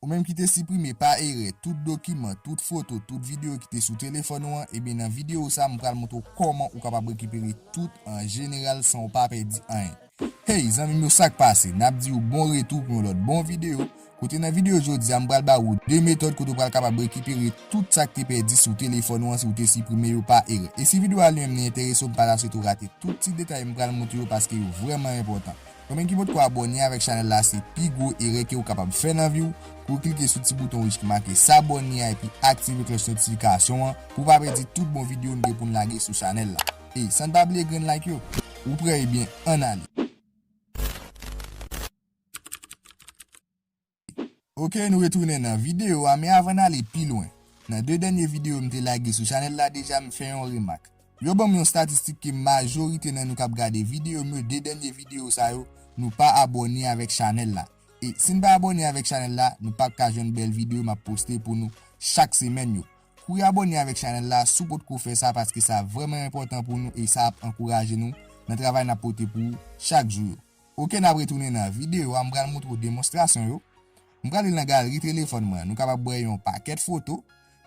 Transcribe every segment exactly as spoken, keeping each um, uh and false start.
Ou menm ki te siprime pa erè tout dokiman, tout foto, tout videyo ki te sou telefòn ou an, ebyen nan videyo sa, m pral montre w kòman ou kapab rekipere tout an jeneral san w pa pèdi anyen. Hey, zanmi m yo, sa k pase? N ap di w bon retou pou yon lòt bon videyo. Kote nan videyo jodi a, m pral ba ou de metòd kote w pral kapab rekipere tout sa k te pèdi sou telefòn ou an si w te siprime yo pa erè. E si videyo a li menm li enterese w, m pa ta swete w rate tout ti detay m pral montre yo paske yo vrèman enpòtan. Ou menm ki potko abòne avèk chanèl la, se pi gwo erè ke w kapab fè nan vi w. Pou w klike sou ti bouton wouj ki make s'abonner a epi aktive klòch notifikasyon an pou w pa pèdi tout bon videyo nou gen pou n lage sou chanèl la. E san n pa bliye grenn like yo. Ou prè? Ebyen, ann ale. Ok, nou retounen nan videyo a, men avan n ale pi lwen, nan de dènye videyo m te lage sou chanèl la deja, m fè yon remak. Yo ban m yon statistik ke majorite nan nou k ap gade videyo m yo, de dènye videyo sa yo, nou pa abòne avèk chanèl la. E si n pa abòne avèk chanèl la, nou p ap ka jwenn bèl videyo m ap poste pou nou chak semèn yo. Kouri abòne avèk chanèl la si w potko fè sa, paske sa vrèman enpòtan pou nou e sa ap ankouraje nou nan travay n ap pote pou ou chak jou yo. Ok, n ap retounen nan videyo a, m pral montre w demonstrasyon yo. M prale nan galri telefòn mwen. Nou kapab wè yon pakèt foto.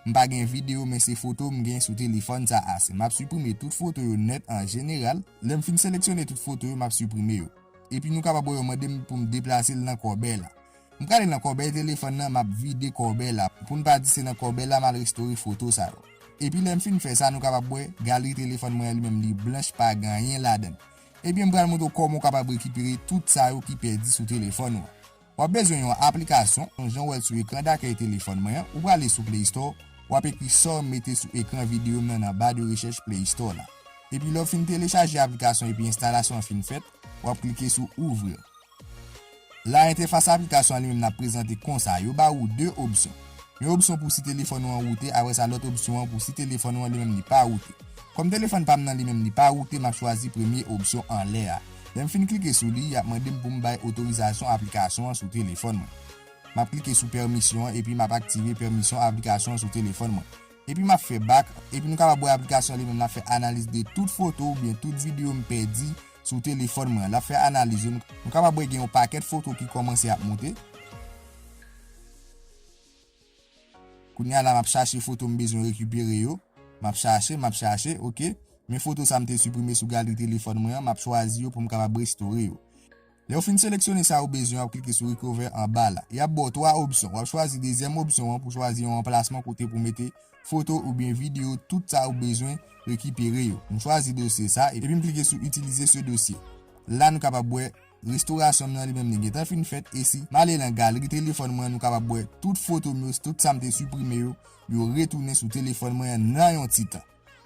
M pa gen videyo, men se foto m gen sou telefòn sa ase. M ap siprime tout foto yo nèt an jeneral. Lè m fin seleksyone tout foto yo, m ap siprime yo. Epi nou kapab wè yo mande m pou m deplase l nan kòbèy la. M prale nan kòbèy telefòn nan, m ap vide kòbèy la. Pou n pa di se nan kòbèy la m al restore foto sa yo. Epi lè m fin fè sa, nou kapab wè galri telefòn mwen an li menm li blanch, pa gen anyen ladan l. Ebyen, m pral montre w kòman w kapab rekipere tout sa yo ki pèdi sou telefòn ou an. W ap bezwen yon aplikasyon, jan w wè l sou ekran dakèy telefòn mwen an, ou prale sou Play Store, w ap ekri sa w mete sou ekran videyo m nan nan ba de rechèch Play Store la. Epi lè w fin telechaje aplikasyon epi enstalasyon an fin fèt, w ap klike sou ouvrir. La, entèfas aplikasyon an li menm l ap prezante konsa. Yo ba ou de opsyon. Yon opsyon pou si telefòn ou an woute, apre sa lòt opsyon an pou si telefòn ou an li menm li pa woute. Kòm telefòn pa m nan li menm li pa woute, m ap chwazi premye opsyon anlè a. Lè m fin klike sou li, y ap mande m pou m bay otorizasyon aplikasyon an sou telefòn mwen. M ap klike sou pèmisyon an epi m ap aktive pèmisyon aplikasyon an sou telefòn mwen. Epi m ap fè bak, epi nou kapab wè aplikasyon an li menm l ap fè analiz de tout foto oubyen tout videyo m pèdi sou telefòn mwen an. L ap fè analiz yo. Nou kapab wè gen yon pakèt foto ki kòmanse ap monte. Kounye a la, m ap chache foto m bezwen rekipere yo. M ap chache, m ap chache, ok. Men foto sa m te siprime sou galri telefòn mwen an, m ap chwazi yo pou m kapab restore yo. Lè w fin seleksyone sa ou bezwen, w ap klike sou Recover anba la. Y ap ba w twa opsyon. W ap chwazi dezyèm opsyon an pou chwazi yon anplasman kote pou mete foto oubyen videyo, tout sa ou bezwen rekipere yo. M chwazi dosye sa, epi m klike sou Utiliser ce dossier. La, nou kapab wè restorasyon m nan li menm li gentan fin fèt, e si m ale nan galri telefòn mwen, nou kapab wè tout foto m yo, tout sa m te siprime yo, yo retounen sou telefòn mwen an nan yon ti tan.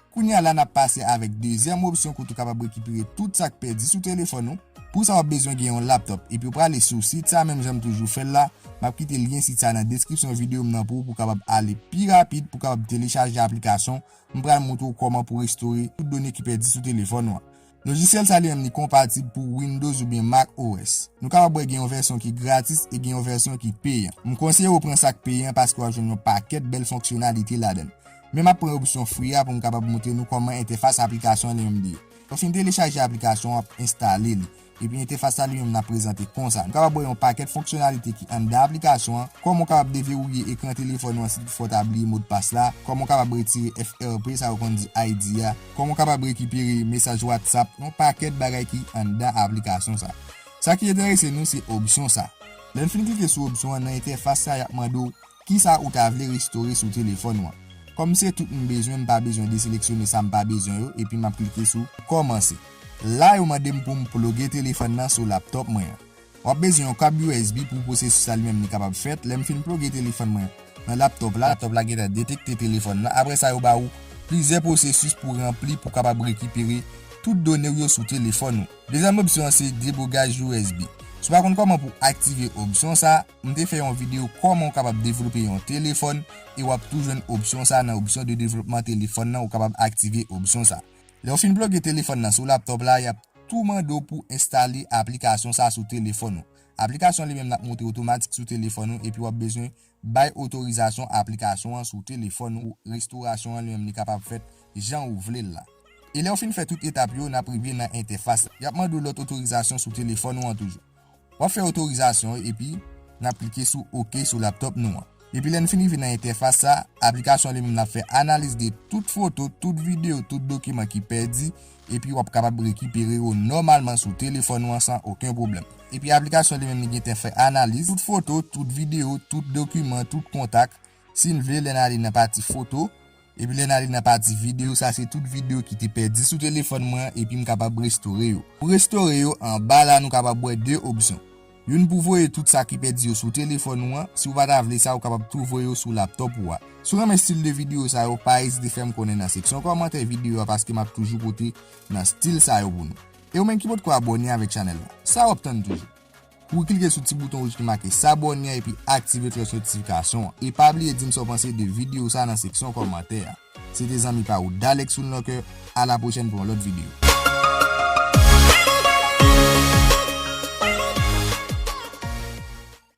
Kounye a la, n ap pase avèk dezyèm opsyon kote w kapab rekipere tout sa k pèdi sou telefòn ou. Pou sa, w ap bezwen gen yon laptòp. Epi w prale sou sit sa, menm jan m toujou fè l la. M ap kite lyen sit sa nan deskripsyon videyo m nan pou ou, pou w kapab ale pi rapid, pou w kapab telechaje aplikasyon. M pral montre w kòman pou restore tout done ki pèdi sou telefòn ou an. Lojisyèl sa li menm li konpatib pou Windows oubyen Mac O S. Nou kapab wè gen yon vèsyon ki gratis e gen yon vèsyon ki peyan. M konseye w pran sa k peyan paske w ap jwenn yon pakèt bèl fonksyonalite ladan l. Men m ap pran opsyon free a pou m kapab montre nou kòman entèfas aplikasyon an li menm li ye. Lè w fin telechaje aplikasyon an, w ap enstale li. Epi entèfas la li menm l ap prezante konsa. Nou kapab wè yon pakèt fonksyonalite ki anndan aplikasyon an, kòman w kapab deverouye ekran telefòn ou an si toutfwa w ta bliye modpas la, kòman w kapab retire F R P, sa yo konn di I D a, kòman w kapab rekipere mesaj WhatsApp, yon pakèt bagay ki anndan aplikasyon sa. Sa ki enterese nou se opsyon sa. Lè n fin klike sou opsyon an nan entèfas sa, y ap mande w kisa ou ta vle restore sou telefòn ou an. Kòm se tout m bezwen, m pa bezwen deseleksyone sa m pa bezwen yo, epi m ap klike sou kòmanse. La, yo mande m pou m ploge telefòn nan sou laptòp mwen an. W ap bezwen yon kab U S B pou pwosesis sa li menm li kapab fèt. Lè m fin ploge telefòn mwen nan laptòp la, laptòp la gentan detekte telefòn nan. Apre sa, yo ba ou plizyè pwosesis pou ranpli pou kapab rekipere tout done w yo sou telefòn ou. Dezyèm opsyon an se debogaj U S B. Si w pa konn kòman pou aktive opsyon sa, m te fè yon videyo kòman w kapab devlope yon telefòn e w ap tou jwenn opsyon sa nan opsyon de devlopman telefòn nan, ou kapab aktive opsyon sa. Lè w fin ploge telefòn nan sou laptòp la, y ap tou mande w pou enstale aplikasyon sa sou telefòn ou. Aplikasyon li menm l ap monte otomatik sou telefòn ou epi w ap bezwen bay otorizasyon aplikasyon an sou telefòn ou pou restorasyon an li menm li kapab fèt jan ou vle l la. E lè w fin fè tout etap yo, n ap rive nan entèfas la. Y ap mande w lòt otorizasyon sou telefòn ou an toujou. W ap fè otorizasyon yo epi n ap klike sou OK sou laptop nou an. Epi lè n fin rive nan entèfas sa, aplikasyon li menm l ap fè analiz de tout foto, tout videyo, tout dokiman ki pèdi, epi w ap kapab rekipere yo nòmalman sou telefòn ou an san okenn pwoblèm. Epi aplikasyon li menm li gentan fè analiz tout foto, tout videyo, tout dokiman, tout kontak. Si n vle, lè n ale nan pati foto, epi lè n ale nan pati videyo, sa se tout videyo ki te pèdi sou telefòn mwen an, epi m kapab restore yo. Pou restore yo, anba la nou kapab wè de opsyon. Youn pou voye tout sa ki pèdi yo sou telefòn ou an, si w pa ta vle sa, ou kapab tou voye yo sou laptop ou a. Si w renmen estil de videyo sa yo, pa ezite fè m konnen nan seksyon kòmantè videyo a, paske m ap toujou pote nan estil sa yo pou nou. E ou menm ki potko abòne avèk chanèl la, sa w ap tann toujou? Pou w klike sou ti bouton wouj ki make s'abonner an epi aktive klòch notifikasyon an. E pa bliye di m sa w panse de videyo sa nan seksyon kòmantè a. Se te zanmi pa ou Dalex Woodlocker, a la pwochèn pou yon lòt videyo.